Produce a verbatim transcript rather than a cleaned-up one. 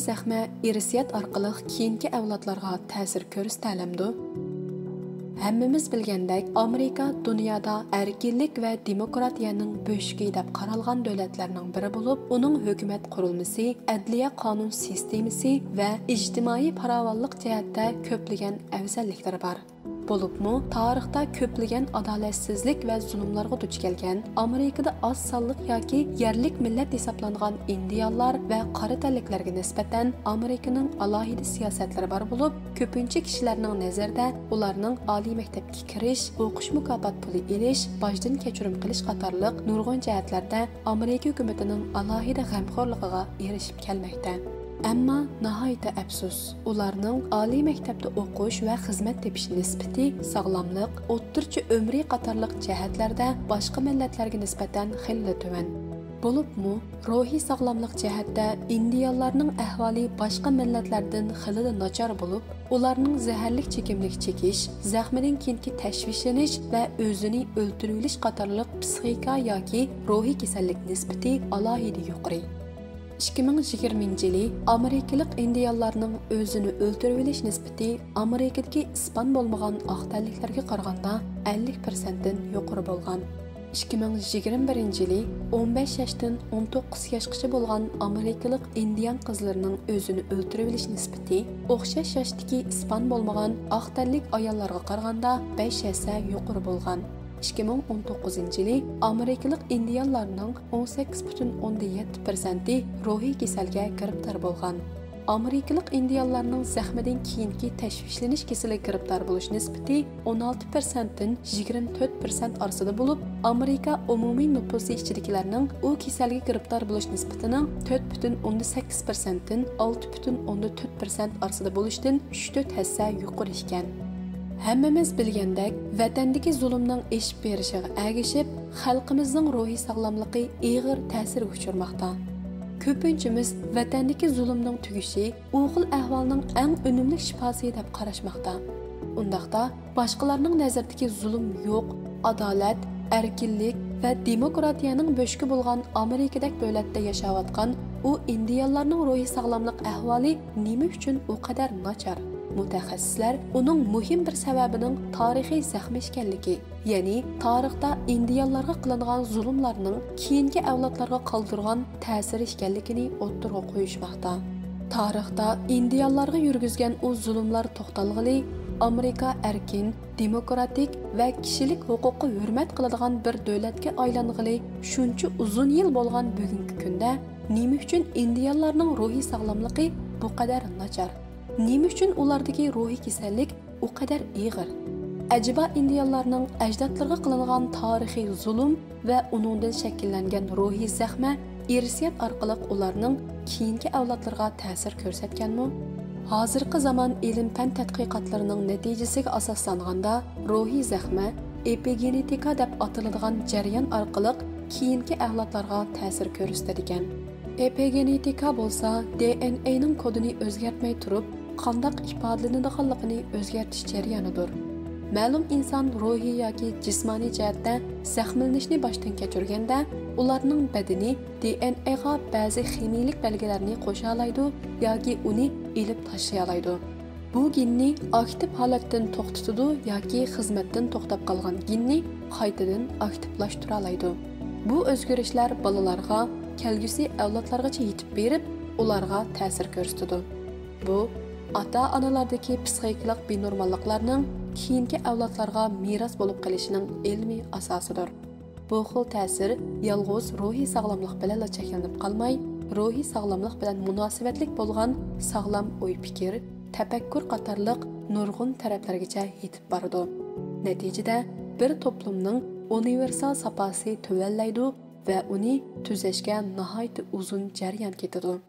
زەخمە ئىرسىيەت ئارقىلىق كېيىنكى ئەۋلادلارغا تەسىر كۆرسىتەلەمدۇ؟ ھەممىمىز بىلگەندەك، ئامېرىكا دۇنيادا ئەركىنلىك ۋە دېموكراتىيەنىڭ بۆشۈكى دەپ قارالغان دۆلەتلەرنىڭ بىرى بولۇپ، ئۇنىڭ ھۆكۈمەت قۇرۇلمىسى، ئەدلىيە قانۇن سىستېمىسى ۋە ئىجتىمائىي پاراۋانلىق جەھەتتە كۆپلىگەن ئەۋزەللىكلىرى بار. بولۇپمۇ تارىختا كۆپلىگەن ئادالەتسىزلىك ۋە زۇلۇملارغا دۇچ كەلگەن، ئامېرىكىدا ئاز سانلىق ياكى يەرلىك مىللەت ھېسابلانغان ئىندىيانلار ۋە قارا تەنلىكلەرگە نىسبەتەن ئامېرىكىنىڭ ئالاھىدە سىياسەتلىرى بار بولۇپ، كۆپىنچە كىشىلەرنىڭ نەزىرىدە ئۇلارنىڭ ئالىي مەكتەپكە كىرىش، ئوقۇش مۇكاپات پۇلى ئېلىش، باجدىن كەچۈرۈم قىلىش قاتارلىق نۇرغۇن جەھەتلەردە ئامېرىكا ھۆكۈمىتىنىڭ ئالاھىدە غەمخورلۇقىغا ئېرىشىپ كەلمەكتە. ئەمما ناھايىتى ئەپسۇس، ئۇلارنىڭ ئالىي مەكتەپتە ئوقۇش ۋە خىزمەت تېپىش نىسبىتى، ساغلاملىق، ئوتتۇرىچە ئۆمرى قاتارلىق جەھەتلەردە باشقا مىللەتلەرگە نىسبەتەن خېلىلا تۆۋەن. بولۇپمۇ روھىي ساغلاملىق جەھەتتە ئىندىيانلارنىڭ ئەھۋالى باشقا مىللەتلەردىن خېلىلا ناچار بولۇپ، ئۇلارنىڭ زەھەرلىك چېكىملىك چېكىش، زەخمىدىن كېيىنكى تەشۋىشلىنىش ۋە ئۆزىنى ئۆلتۈرۈۋېلىش قاتارلىق پسىخىكا ياكى روھىي كېسەللىك نىسبىتى ئالاھىدە يۇقىرى. ئىككى مىڭ يىگىرمىنچى يىلى ئامېرىكىلىق ئىندىيانلارنىڭ ئۆزىنى ئۆلتۈرۈۋېلىش نىسبىتى ئامېرىكىدىكى ئىسپان بولمىغان ئاق تەنلىكلەرگە قارىغاندا ئەللىك پىرسەنتتىن يۇقىرى بولغان. ئىككى مىڭ يىگىرمە بىرىنچى يىلى ئون بەش ياشتىن ئون توققۇز ياشقىچە بولغان ئامېرىكىلىق ئىندىيان قىزلىرىنىڭ ئۆزىنى ئۆلتۈرۈۋېلىش نىسبىتى ئوخشاش ياشتىكى ئىسپان بولمىغان ئاق تەنلىك ئاياللارغا قارىغاندا بەش ھەسسە يۇقىرى بولغان. ئىككى مىڭ ئون توققۇزىنچى يىلى ئامېرىكىلىق ئىندىيانلارنىڭ ئون سەككىز پۈتۈن ئوندىن يەتتە پىرسەنتى روھىي كېسەلگە گىرىپتار بولغان. ئامېرىكىلىق ئىندىيانلارنىڭ زەخمىدىن كېيىنكى تەشۋىشلىنىش كېسىلىگە گىرىپتار بولۇش نىسبىتى ئون ئالتە پىرسەنتتىن يىگىرمە تۆت پىرسەنت ئارىسىدا بولۇپ، ئامېرىكا ئومۇمىي نوپۇسى ئىچىدىكىلەرنىڭ ئۇ كېسەلگە گىرىپتار بولۇش نىسبىتىنىڭ تۆت پۈتۈن ئوندىن سەككىز پىرسەنتتىن ئالتە پۈتۈن ئوندىن تۆت پىرسەنت ئارىسىدا بولۇشتىن ئۈچ تۆت ھەسسە يۇقىرى ئىكەن. ھەممىمىز بىلگەندەك، ۋەتەندىكى زۇلۇمنىڭ ئېشىپ بېرىشىغا ئەگىشىپ، خەلقىمىزنىڭ روھىي ساغلاملىقى ئېغىر تەسىرگە ئۇچرىماقتا. كۆپىنچىمىز ۋەتەندىكى زۇلۇمنىڭ تۈگىشى ئۇ خىل ئەھۋالنىڭ ئەڭ ئۈنۈملۈك شىپاسى دەپ قاراشماقتا. ئۇنداقتا، باشقىلارنىڭ نەزىرىدىكى زۇلۇم يوق، ئادالەت، ئەركىنلىك ۋە دېموكراتىيەنىڭ بۆشۈكى بولغان ئامېرىكىدەك دۆلەتتە ياشاۋاتقان ئۇ ئىندىيانلارنىڭ روھىي ساغلاملىق ئەھۋالى نېمە ئۈچۈن ئۇ قەدەر ناچار؟ مۇتەخەسسىسلەر ئۇنىڭ مۇھىم بىر سەۋەبىنىڭ تارىخىي زەخمى ئىكەنلىكى، يەنى تارىختا ئىندىيانلارغا قىلىنغان زۇلۇملارنىڭ كېيىنكى ئەۋلادلارغا قالدۇرغان تەسىرى ئىكەنلىكىنى ئوتتۇرىغا قويۇشماقتا. تارىختا ئىندىيانلارغا يۈرگۈزگەن ئۇ زۇلۇملار توختالغىلى، ئامېرىكا ئەركىن، دېموكراتىك ۋە كىشىلىك ھوقۇققا ھۆرمەت قىلىدىغان بىر دۆلەتكە ئايلانغىلى شۇنچە ئۇزۇن يىل بولغان بۈگۈنكى كۈندە نېمە ئۈچۈن ئىندىيانلارنىڭ روھىي ساغلاملىقى بۇ قەدەر ناچار؟ نېمە ئۈچۈن ئۇلاردىكى روھىي كېسەللىك ئۇ قەدەر ئېغىر؟ ئەجەبا ئىندىيانلارنىڭ ئەجدادلىرىغا قىلىنغان تارىخىي زۇلۇم ۋە ئۇنىڭدىن شەكىللەنگەن روھىي زەخمە ئىرسىيەت ئارقىلىق ئۇلارنىڭ كېيىنكى ئەۋلادلىرىغا تەسىر كۆرسەتكەنمۇ؟ ھازىرقى زامان ئىلىم-پەن تەتقىقاتلىرىنىڭ نەتىجىسىگە ئاساسلانغاندا، روھىي زەخمە ئېپىگېنېتىكا دەپ ئاتىلىدىغان جەريان ئارقىلىق كېيىنكى ئەۋلادلارغا تەسىر كۆرسىتىدىكەن. ئېپىگېنېتىكا بولسا دىئېنئېنىڭ كودىنى ئۆزگەرتمەي تۇرۇپ، قانداق ئىپادىلىنىدىغانلىقىنى ئۆزگەرتىش جەريانىدۇر. مەلۇم ئىنسان روھىي ياكى جىسمانىي جەھەتتە زەخىملىنىشنى باشتىن كەچۈرگەندە، ئۇلارنىڭ بەدىنى دىئېنئېغا بەزى خىمىيىلىك بەلگىلەرنى قوشالايدۇ ياكى ئۇنى ئېلىپ تاشلىيالايدۇ. بۇ گېننى ئاكتىپ ھالەتتىن توختىتىدۇ ياكى خىزمەتتىن توختاپ قالغان گېننى قايتىدىن ئاكتىپلاشتۇرالايدۇ. بۇ ئۆزگىرىشلەر بالىلارغا، كەلگۈسى ئەۋلادلارغىچە يېتىپ بېرىپ، ئۇلارغا تەسىر كۆرسىتىدۇ. بۇ، ئاتا-ئانىلاردىكى پسىخىكىلىق بىنورماللىقلارنىڭ كېيىنكى ئەۋلادلارغا مىراس بولۇپ قېلىشىنىڭ ئىلمىي ئاساسىدۇر. بۇ خىل تەسىر يالغۇز روھىي ساغلاملىق بىلەنلا چەكلىنىپ قالماي، روھىي ساغلاملىق بىلەن مۇناسىۋەتلىك بولغان ساغلام ئوي-پىكىر، تەپەككۇر قاتارلىق نۇرغۇن تەرەپلەرگىچە يېتىپ بارىدۇ. نەتىجىدە، بىر توپلۇمنىڭ ئۇنىۋېرسال ساپاسى تۆۋەنلەيدۇ ۋە ئۇنى تۈزەشكە ناھايىتى ئۇزۇن جەريان كېتىدۇ.